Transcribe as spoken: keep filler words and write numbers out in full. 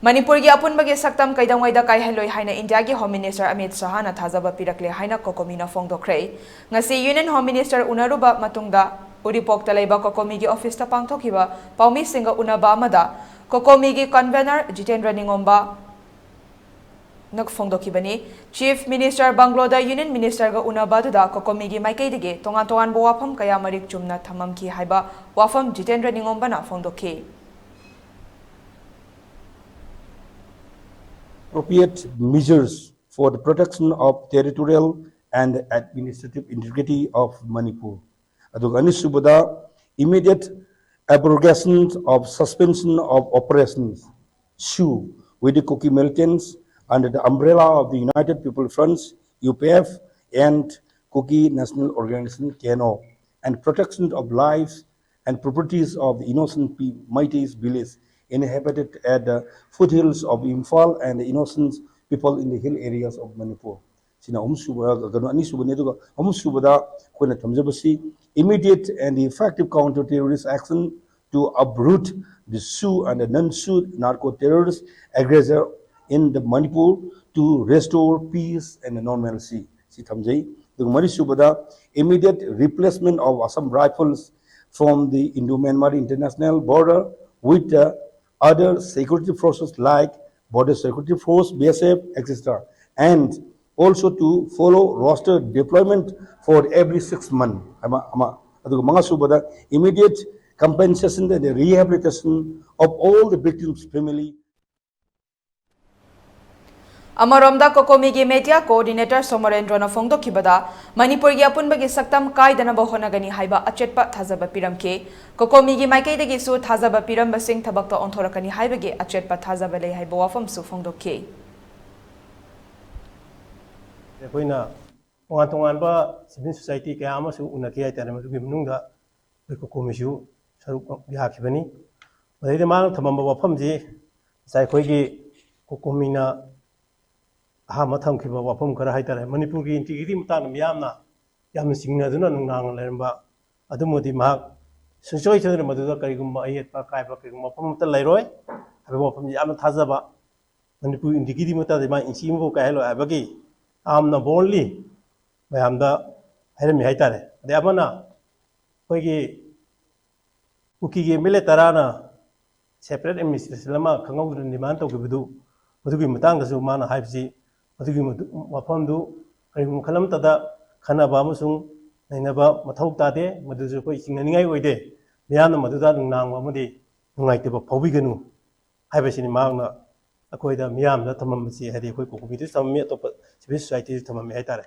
ꯃꯅꯤꯄꯨꯔꯒꯤ ꯑꯄꯨꯟꯕꯒꯤ ꯁꯛꯇꯝ ꯀꯩꯗꯧꯉꯩꯗ ꯀꯥꯏꯍꯜꯂꯣꯏ ꯍꯥꯏꯅ ꯏꯟꯗꯤꯌꯥꯒꯤ ꯍꯣꯝ ꯃꯤꯅꯤꯁꯇꯔ ꯑꯃꯤꯠ ꯁꯍꯥꯅ ꯊꯥꯖꯕ ꯄꯤꯔꯛꯂꯦ ꯍꯥꯏꯅ ꯀꯣꯀꯣꯃꯤꯅ ꯐꯣꯡꯗꯣꯛꯈ꯭ꯔꯦ꯫ ꯉꯁꯤ ꯌꯨꯅꯤꯌꯟ ꯍꯣꯝ ꯃꯤꯅꯤꯁꯇꯔ ꯎꯅꯔꯨꯕ ꯃꯇꯨꯡꯗ ꯎꯔꯤꯄꯣꯛꯇ ꯂꯩꯕ ꯀꯣꯀꯣꯃꯤꯒꯤ ꯑꯣꯐꯤꯁꯇ ꯄꯥꯡꯊꯣꯛꯈꯤꯕ ꯄꯥꯎꯃꯤꯁꯤꯡꯒ ꯎꯅꯕ ꯑꯃꯗ ꯀꯣꯀꯣꯃꯤꯒꯤ ꯀꯟꯚꯦꯅꯔ ꯖꯤꯇꯦꯟꯗ꯭ꯔ ꯅꯤꯉꯣꯝꯕ ꯅ ꯐꯣꯡꯗꯣꯛꯈꯤꯕꯅꯤ꯫ ꯆꯤꯐ ꯃꯤꯅꯤꯁꯇꯔ ꯕꯪꯒ꯭ꯂꯣꯗ ꯌꯨꯅꯤꯌꯟ ꯃꯤꯅꯤꯁꯇꯔꯒ ꯎꯅꯕ ꯑꯗꯨꯗ ꯀꯣꯀꯣꯃꯤꯒꯤ ꯃꯥꯏꯀꯩꯗꯒꯤ ꯇꯣꯉꯥꯟ ꯇꯣꯉꯥꯟꯕ ꯋꯥꯐꯝ ꯀꯌꯥ ꯃꯔꯤꯛ ꯆꯨꯝꯅ ꯊꯝꯃꯝꯈꯤ ꯍꯥꯏꯕ ꯋꯥꯐꯝ ꯖꯤꯇꯦꯟꯗ꯭ꯔ ꯅꯤꯉꯣꯝꯕꯅ ꯐꯣꯡꯗꯣꯛꯈꯤ꯫ Appropriate measures for the protection of territorial and administrative integrity of Manipur. ꯑꯗꯨꯒ ꯑꯅꯤꯁꯨꯕꯗ, immediate abrogation of suspension of operations, SoO, with the Kuki militants under the umbrella of the United People Fronts, U P F, and Kuki National Organization, K N O, and protection of lives and properties of the innocent Meiteis village inhabited at the foothills of Imphal and the innocent people in the hill areas of Manipur. ꯁꯤꯅ ꯑꯍꯨꯝꯁꯨꯕ, ꯀꯩꯅꯣ, ꯑꯅꯤꯁꯨꯕꯅꯤ꯫ ꯑꯗꯨꯒ ꯑꯍꯨꯝꯁꯨꯕꯗ ꯑꯩꯈꯣꯏꯅ ꯊꯝꯖꯕꯁꯤ, immediate and effective counter-terrorist action to uproot the SoO and the non-SoO narco-terrorist aggressor in the Manipur to restore peace and normalcy. ꯁꯤ ꯊꯝꯖꯩ꯫ ꯑꯗꯨꯒ ꯃꯔꯤꯁꯨꯕꯗ, immediate replacement of Assam Rifles from the Indo-Myanmar international border with the other security forces like Border Security Force, B S F, et cetera, and also to follow roster deployment for every six months. ꯑꯃ, ꯑꯃ, ꯑꯗꯨꯒ ꯃꯉꯥꯁꯨꯕꯗ, immediate compensation and rehabilitation of all the victims' family. ꯑꯃꯔꯣꯝꯗ ꯀꯣꯀꯣꯃꯤꯒꯤ media coordinator ꯁꯣꯃꯣꯔꯦꯟꯗ꯭ꯔꯣꯅ ꯐꯣꯡꯗꯣꯛꯈꯤꯕꯗ, ꯃꯅꯤꯄꯨꯔꯒꯤ ꯑꯄꯨꯟꯕꯒꯤ ꯁꯛꯇꯝ ꯀꯥꯏꯗꯅꯕ ꯍꯣꯠꯅꯒꯅꯤ ꯍꯥꯏꯕ ꯑꯆꯦꯠꯄ ꯊꯥꯖꯕ ꯄꯤꯔꯝꯈꯤ꯫ ꯀꯣꯀꯣꯃꯤꯒꯤ ꯃꯥꯏꯀꯩꯗꯒꯤꯁꯨ ꯊꯥꯖꯕ ꯄꯤꯔꯝꯕꯁꯤꯡ ꯊꯕꯛꯇ ꯑꯣꯟꯊꯣꯔꯛꯀꯅꯤ ꯍꯥꯏꯕꯒꯤ ꯑꯆꯦꯠꯄ ꯊꯥꯖꯕ ꯂꯩ ꯍꯥꯏꯕ ꯋꯥꯐꯝꯁꯨ ꯐꯣꯡꯗꯣꯛꯈꯤ꯫ ꯑꯩꯈꯣꯏꯅ ꯇꯣꯉꯥꯟ ꯇꯣꯉꯥꯟꯕ civil society ꯀꯌꯥ ꯑꯃꯁꯨ ꯎꯅꯈꯤ ꯍꯥꯏꯇꯥꯔꯦ꯫ ꯃꯗꯨꯒꯤ ꯃꯅꯨꯡꯗ ꯑꯩꯈꯣꯏ ꯀꯣꯀꯣꯃꯤꯁꯨ ꯁꯔꯨꯛ ꯌꯥꯈꯤꯕꯅꯤ꯫ ꯃꯗꯩꯗ ꯃꯥꯅ ꯊꯝꯃꯝꯕ ꯋꯥꯐꯝꯁꯤ ꯉꯁꯥꯏ ꯑꯩꯈꯣꯏꯒꯤ ꯀꯣꯀꯣꯃꯤꯅ ꯑꯍꯥꯟꯕ ꯊꯝꯈꯤꯕ ꯋꯥꯐꯝ ꯈꯔ ꯍꯥꯏꯇꯥꯔꯦ, ꯃꯅꯤꯄꯨꯔꯒꯤ integrity ꯃꯇꯥꯡꯗ ꯃꯤꯌꯥꯝꯅ ꯌꯥꯝꯅ ꯆꯤꯡꯅꯗꯨꯅ ꯅꯨꯡꯅꯥꯡꯅ ꯂꯩꯔꯝꯕ ꯑꯗꯨꯃꯗꯤ ꯃꯍꯥꯛ ꯁꯨꯡꯁꯣꯏ ꯁꯣꯏꯗꯅ ꯃꯗꯨꯗ ꯀꯔꯤꯒꯨꯝꯕ ꯑꯌꯦꯠꯄ ꯑꯀꯥꯏꯕ ꯀꯔꯤꯒꯨꯝꯕ ꯃꯐꯝ ꯑꯃꯠꯇ ꯂꯩꯔꯣꯏ꯫ ꯍꯥꯏꯕ ꯋꯥꯐꯝꯁꯤ ꯌꯥꯝꯅ ꯊꯥꯖꯕ, ꯃꯅꯤꯄꯨꯔ ꯏꯟꯗꯤꯒꯤꯗꯤ ꯃꯇꯥꯡꯗ ꯃꯥ ꯏꯟꯆꯤ ꯑꯃꯐꯥꯎ ꯀꯥꯏꯍꯜꯂꯣꯏ ꯍꯥꯏꯕꯒꯤ ꯌꯥꯝꯅ ꯕꯣꯜꯂꯤ ꯃꯌꯥꯝꯗ ꯍꯥꯏꯔꯝꯃꯤ ꯍꯥꯏꯇꯥꯔꯦ꯫ ꯑꯗꯩ ꯑꯃꯅ ꯑꯩꯈꯣꯏꯒꯤ ꯀꯨꯀꯤꯒꯤ ꯑꯦꯝ ꯑꯦꯜ ꯑꯦ ꯇꯔꯥꯅ ꯁꯦꯄꯔꯦꯠ ꯑꯦꯗꯃꯤꯅꯤꯁꯇ꯭ꯔꯦꯁꯟ ꯑꯃ ꯈꯪꯍꯧꯗꯅ ꯗꯤꯃꯥꯟ ꯇꯧꯈꯤꯕꯗꯨ, ꯃꯗꯨꯒꯤ ꯃꯇꯥꯡꯗꯁꯨ ꯃꯥꯅ ꯍꯥꯏꯕꯁꯤ, ꯃꯗꯨꯒꯤ ꯃꯗꯨ-, ꯋꯥꯐꯝꯗꯨ ꯀꯔꯤꯒꯨꯝꯕ ꯃꯈꯜ ꯑꯃꯠꯇꯗ ꯈꯟꯅꯕ ꯑꯃꯁꯨꯡ ꯅꯩꯅꯕ ꯃꯊꯧ ꯇꯥꯗꯦ, ꯃꯗꯨꯁꯨ ꯑꯩꯈꯣꯏ ꯆꯤꯡꯅꯅꯤꯡꯉꯥꯏ ꯑꯣꯏꯗꯦ꯫ ꯃꯤꯌꯥꯝꯅ ꯃꯗꯨꯗ ꯅꯨꯡꯅꯥꯡꯕ ꯑꯃꯗꯤ ꯅꯨꯡꯉꯥꯏꯇꯕ ꯐꯥꯎꯕꯤꯒꯅꯨ ꯍꯥꯏꯕꯁꯤꯅꯤ ꯃꯍꯥꯛꯅ ꯑꯩꯈꯣꯏꯗ ꯃꯤꯌꯥꯝꯗ ꯊꯝꯃꯝꯕꯁꯤ, ꯍꯥꯏꯗꯤ ꯑꯩꯈꯣꯏ ꯀꯣꯀꯣꯃꯤꯗꯁꯨ ꯊꯝꯃꯝꯃꯤ, ꯑꯇꯣꯞꯄ ꯁꯤꯚꯤꯜ ꯁꯣꯁꯥꯏꯇꯤꯗꯁꯨ ꯊꯝꯃꯝꯃꯤ ꯍꯥꯏꯇꯥꯔꯦ꯫